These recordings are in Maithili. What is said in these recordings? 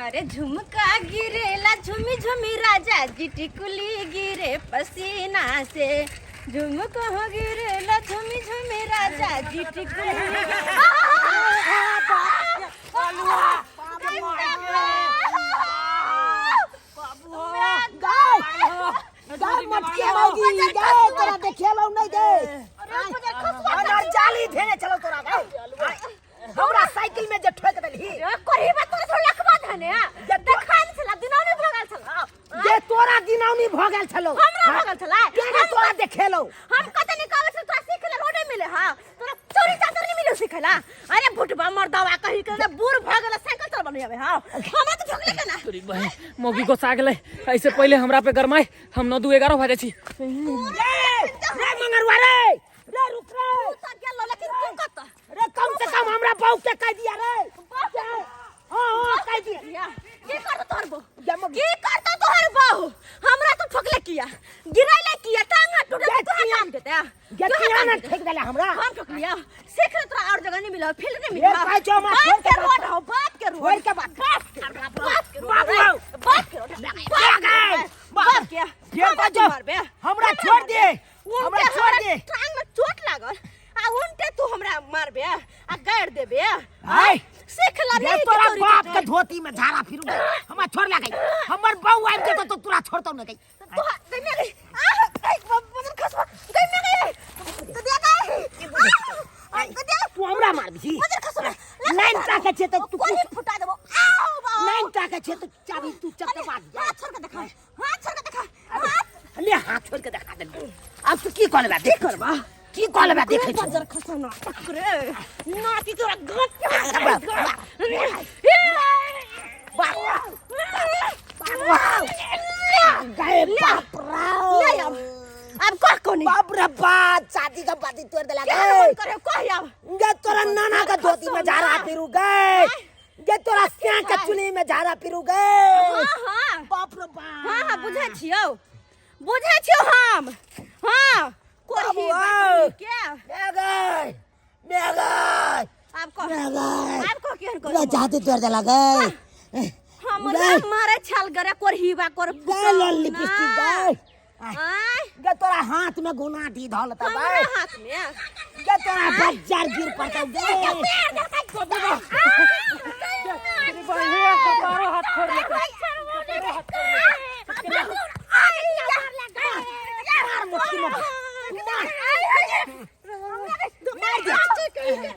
अरे झुमका गिरेला झुमी झुमी राजा जी टिकुली गिरे पसीना से, झुमका हो गिरेला झुमी झुमी राजा जी टिकुली। गाय मटके मौगी गाय तोरा देखेलौ नहीं दे अनार जाली धेने चलो तोरा गाय हमरा साइकिल में जे ठोक देलही। कोरीबा तोरा थोड़ा लखबा धने देखान छला दिनौनी भगल छला। जे तोरा दिनौनी भ गेल छलो। हमरा भगल छला। केना तोरा देखेलौ? हम कते निकाले छल तोरा सीखला रोडे मिले। हां तोरा चोरी चादर नहीं मिले सीखला। अरे भुटबा मर्दवा कही के बूढ़ भ गेल साइकिल चलबा नहीं आवे। हां हमरा तो ठोकले के ना। तोरी बहिन मौगी गोसा गेलै। ऐसे पहिले हमरा पे गरमाय हम 9 2 11 भऽ जाइ छी। रे रे मंगरवा रे रे रुक रे। तू त गेलो लेकिन तू कत रे कम से कम हमरा बहू के कह दिया रे। हां हां कह दिया। की करतो तोहर बहू? की करतो तोहर बहू? हमरा तो ठोकले किया गिराइले किया टांग हाथ टूटल तोहर काम देते। गेतिया ना ठेक देला हमरा। हम ठोकलिया सीख ले तोरा और जगह नहीं मिला फील्ड नहीं मिला। ये भाई जो हमरा बाप छोड़ के के रोड हो बाप के रोड। छोड़ के बात। बाप के रोड बाप के रोड बाबू हो। बाप के रोड बाप के बाप के ये भाई जो हमरा छोड़ दे हमरा छोड़ दे। टांग में चोट लागल आ उनटे तू हमरा मारबे आ गाड़ देबे। हाय सीख ला रे तोरा बाप के धोती में झाड़ा फिरू गई हमरा छोड़ ला गई हमर बहू आबि जेतौ तो तोरा छोड़तौ न गई। तो गई में गई आ गई बदन खसवा गई में गई तो दे गई तो दे। तू हमरा मारबी बदन खसवा लाइन ताके छे त तू कोनी फुटा देबो। आओ बा लाइन ताके छे त चाबी तू चक्के बात हाथ छोड़ के देखा हाथ छोड़ के देखा हाथ ले हाथ छोड़ के देखा दे। अब तू की कहलबा देख करबा की कहलबा देखै छी बजर खसो ना रे नाती तोरा गत गए बाप रे। ले अब अब कह कोनी बाप रे बाप छाती का बाती तोड़ देला क्या मन करे कह अब गे तोरा नाना का धोती में झाड़ा फिरू गए गे तोरा सिया के चुली में झाड़ा फिरू गए। हां हां बाप रे बाप। हां हां बुझै छियौ बुझै छियौ हम। हां कोरही बाप के मैं गए मैं गए अब कह मैं गए अब कह केहन पूरा कर छाती तोड़ देला गए हमरा मारे छल गरे कोरही बा कोर गए लल लिपस्टिक गए आय गे तोरा हाथ में गुना दी धल त हमरा गए हाथ में गे तोरा बज्जर गिर पड़तौ गे। कपारो हाथ छोड़ लेते। मार मुट्ठी में मार मार दे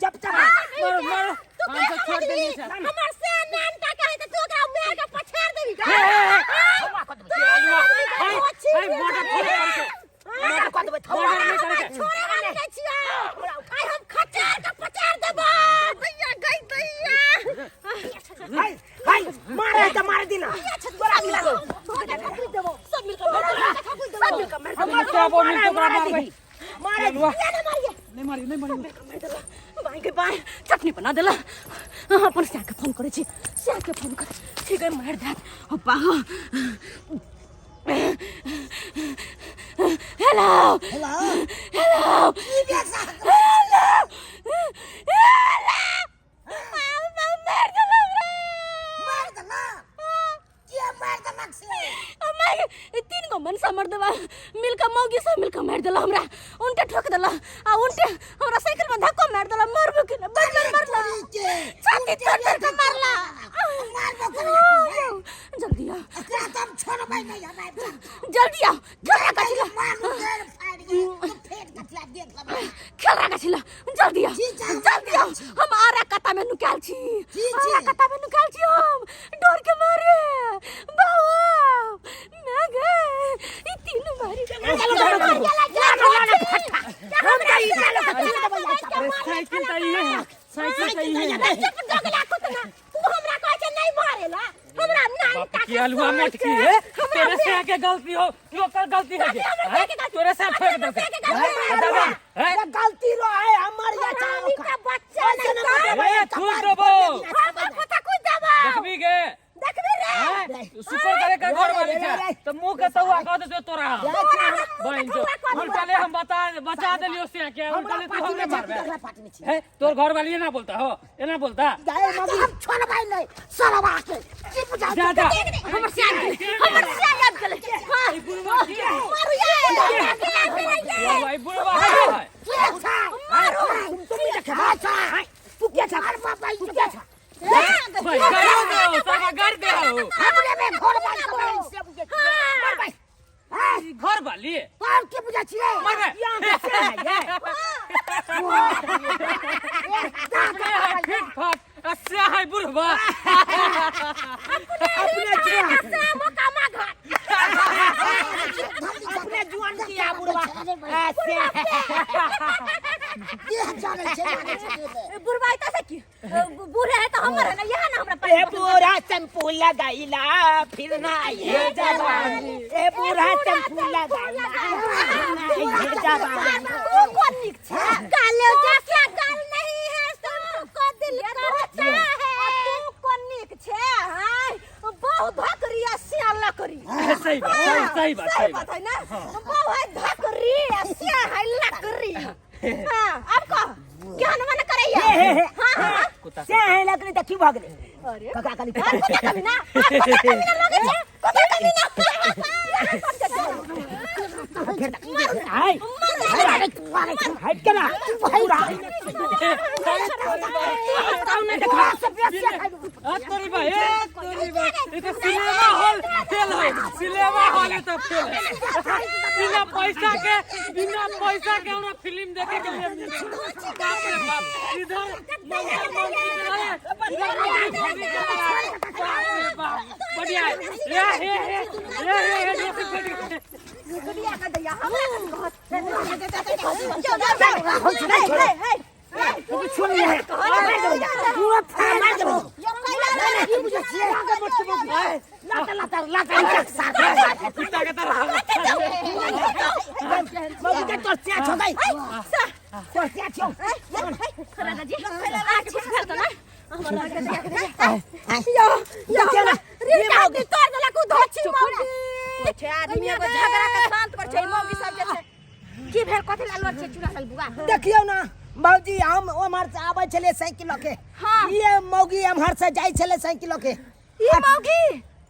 जब तक मारो मारो हम सब छोड़ देलिए सर। हमर से नान का कहे त तू ओकरा मार के पछाड़ देबी। आलुआ हाय हाय मोटर थोड़े करके मार कऽ देबै थोड़ा। मर्डर नहीं करके। छोड़े वाली नहीं छियै आइ हम खचार के पछाड़ देबो। दैया गई दैया हाय हाय मारे त मार दिना तोरा मिला सब मिलकर सब मिलकर मार हमर तो बोल मिल तोरा मारबै। मारे आलुआ ना मारिए नहीं मारियो नहीं मारियो। बाई के बाई चटनी बना देला। अपन स्या के फोन करै छी स्या के फोन कर ठीक है मार देत अप्पा। Hello hello hello hello hello मार देला हमरा। मार देला के मार देलक से? अम्मा तीन गो मनसा मर्दवा मिलकर मौगी सब मिलकर मार देला हमरा। उनके ठोक देला आ उनके हमरा साइकिल में धक्का मार देला। मारबो के ना बड़ बड़ मारला छाती तोड़ तोड़ के मारला। मारबो के जल्दी आ एकरा त हम छोड़बै नहीं हम आबि जाब। जल्दी आ खेलरा कछिला मारू देर फाड़ि के तू फेट कथला देख लेबै। खेलरा कछिला जल्दी आ जी, जा। जल्दी आ हम आरा कता में नुकाल छी जी, जी। आरा कता में नुकाल छी हम डर के मारे बाबा मैं गए ई तीनों मारी हम त ई सालो के चीर देबै यार। अरे साइकिल त इहे है साइकिल त इहे है। चुप डगला कुतना तू हमरा कहै छै नहीं मारेला हमरा नाम बाप की आलुआ मटकी है तेरे से आके गलती हो लोकर गलती है के हैं? तोरे से ठोक देलकै हैं? दादा हैं? ये गलती रो है हमर या हरामी का बच्चा ऐसे नहीं ना का बतेबै, ए, कपार थूक देबो। फोड़ देबी। हम पता कुछ देबो देखबी गे देखबी रे हैं? शुक्र करे के घर वाली छै त मुंह के तौआ कह देते तोरा बहन जो उल्टा ले हम बता बचा देलियो से के उल्टा ले तू हमरे मारबे हे तोर घर वाली ना बोलता हो एना बोलता हम छोड़बै नहीं सरवा के की बुझा जा जा हमर सियान गेलै, हमर सियान आबि गेलै। हाँ, मारू ये। भाई बुढ़वा है मारो तुम देखा तू क्या छा तू क्या छा भाई करो दो सारा कर दे हो हमरे में घर बाल कर से बुझे मार भाई घर वाली तोर के बुझा छिए मर बे। फिट फाट अस्या है बुढ़वा अपने जुआन अपने जुआन की आ बुढ़वा ऐसे बुढ़वा ऐसा से की बूढ़े है तो हमर है ना यहाँ ना हमरा ए बुढ़ा शैम्पू लगाइला फिर ना ये जवानी ए बुढ़ा शैम्पू लगाइला फिर ना ये जवानी तू कौन निक छे गाले जाके गाल नहीं है सबको दिल करता है तू कौन निक छे हाय बहु धकरी आ सिया लकरी सही बात सही सही बात सही बात है ना बहु है धकरी आ सिया है लकरी हां अब कह क्या मन करैया हां हां कुत्ता से है लकड़ी त की भग रे अरे कका कनी और कुत्ता कमी ना कुत्ता कमी ना लगे छे कुत्ता कमी ना हाय हट के ना पूरा आ तोरी भाई ए तोरी भाई ये तो सिनेमा हॉल फेल है सिनेमा हॉल ये तो फेल है बिना पैसा के बिना पैसा के हमरा फिल्म देखे के लिए मिले। बाप रे बाप इधर ममता मंत्री के रहे, इधर मोदी जी के रहे। बाप रे बाप बढ़िया है ए हे हे ए हे हे दोस्त बैठ गए। छोड़ ले मार दे पूरा मार दे लाता लाता लाता साथ कुत्ता के तरह बाबू के तोर सिया छो गई तोर सिया छो आदमी एगो झगड़ा के शांत कर छै मौगी सब जे छै की भेल कथी लाल छै चूड़ा लाल बुआ देखियो ना मौजी हम ओमहर से आबै छलियै साइकिल लऽ के हाँ। ये मौगी एम्हर से जाइ छलै साइकिल लऽ के ई मौगी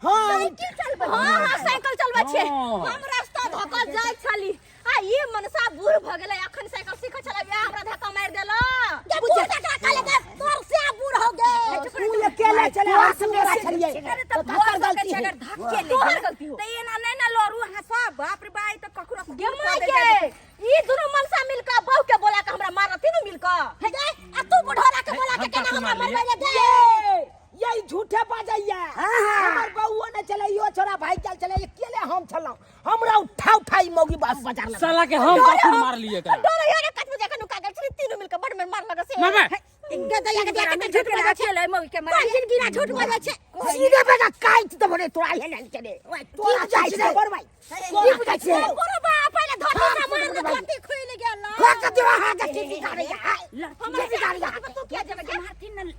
हाँ साइकिल चलबै हाँ हाँ साइकिल चलबै छै हाँ। हम रास्ता धकल जाइ छली आ ई मनसा बूढ़ भ गेलै अखन साइकिल सीखै छलै वएह हमरा धक्का मारि देलक गे बूढ़ तकरा कहले गे तोर से बूढ़ हो गे तू अकेले छलै हम सब बेरा छलियै अरे तो त ककर गलती है अगर धक्के ले तोहर गलती हो त एना नहि ने लड़ू अहाँ सब बाप रे बा ई त ककरो गे माय के ई दुनू मनसा मिल के बहू के बोला के हमरा मारत तीनू मिल के हे गे आ तू बुढ़ोरा के बोला के केना हमरा मरबै रे गे ये यही झूठे बाजैया हमर बउओ ने चले यो छोरा भाई चल चले अकेले हम छलहुँ हमरा उठा उठा ई मौगी बास बाजार लगा साला के हम कखन मार लिए एकरा डोरे यार कत बजे के नुका गेल छली तीनू मिल के बड़ में मार लगे से मार बे। गे दया के दया के झूठ बाजै छै मौगी के मार कोन गिरा झूठ बाजै छै सीधे बेटा काट देबो रे तोरा हे लाल चले तोरा काट देबो रे भाई की बुझै छियै बरो बा पहिले धरती से मार के धरती खुलि गेल खा के देवा हाथ के की गाड़ी हमरा की गाड़ी तू किया जेबे गे मारथिन न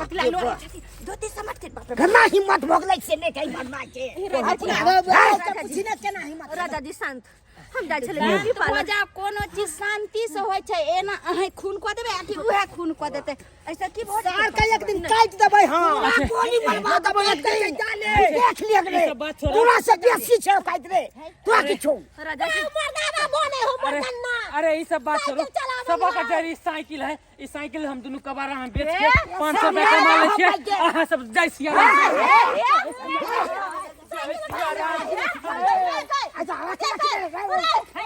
कतला लोड़ै छथिन धोती समटथिन बाप रे केना हिम्मत भऽ गेलै से नहि कहि बनवा के राजा जी, पूछि ने केना हिम्मत राजा जी शांत हम जाइ छलै ब्यूटी शांत भऽ पार्लर जाउ कोनो चीज शांति से होइ छै एना अहीं खून कऽ देबै आ कि उएह खून कऽ देतै ऐसे की भऽ सार के एक दिन काट देबै हम गोली मरवा देबै एक दिन देख लियक रे ई सब बात छोड़ो। तोरा से बेसी छै काट रे तोरा किछु राजा जी मर्दाना बने हो अरे मर्दाना अरे ई सब बात छोड़ो साइकिल चलाबै सबक ला। जरी साइकिल है ई साइकिल हम दुनू कबाड़ा हम बेच के 500 रुपया कमा लै छियै अहाँ सब जाइ छियै आराम से। अच्छा रख रख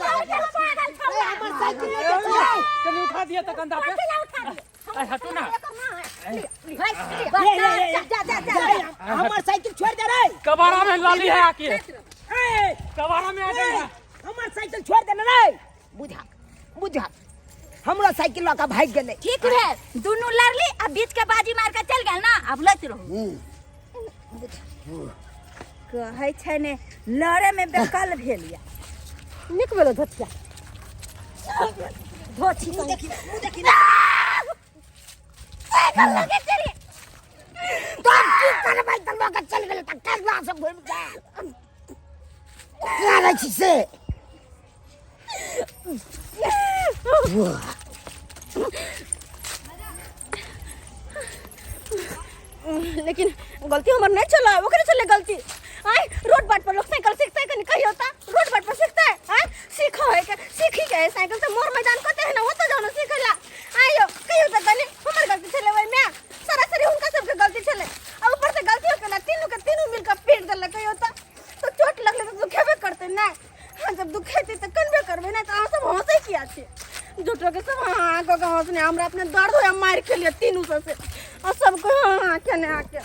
हमर साइकिल ले चल कनी उठा दिया त कंधा पे अरे हटू ना हमर साइकिल छोड़ दे रे कबाड़ा में लाली है आके कबाड़ा में आ जाइए हमर साइकिल छोड़ दे रे बुझा बुझा हमरा साइकिल लऽ कऽ भागि गेलै ठीक भेल दुनू लड़ली आ बीच के बाजी मार के चल गेल ना आब लैत रहू कहै छै ने लड़े में बेकल भेल या निक भेलो धोतिया धोती मुँह देखी मुँह देखी साइकिल लगे तेरे मरबै तऽ लऽ कऽ चलि गेलै तऽ केना से घुमि जा करै छी से। लेकिन गलती हमर नहीं चला, ओकरे चले गलती। आय रोड बाट पर लोग साइकिल सीखते है कनी कहियो ता रोड बाट पर सीखते है? आय सीखो है के सीखी के है साइकिल से मोर मैदान कते है ना ओतो जानो सीखेला। आयो कहियो ता कनी हमर गलती छले ओइ में, सरासरी हुनका सबके गलती छले आ ऊपर से गलती हो केला तीनू के तीनू मिलकर पीट देलक। कहियो ता तो चोट लगले तो दुखेबे करते ना। हाँ जब दुखेते तो कनबे करबे ना, तो अहाँ सब हंसै किया छी झूठो के? सब हाँ हाँ कऽ के हंसने, हमरा अपने दर्द होया मारि खेलिए तीनू सब से और सबको हाँ हाँ केने आके।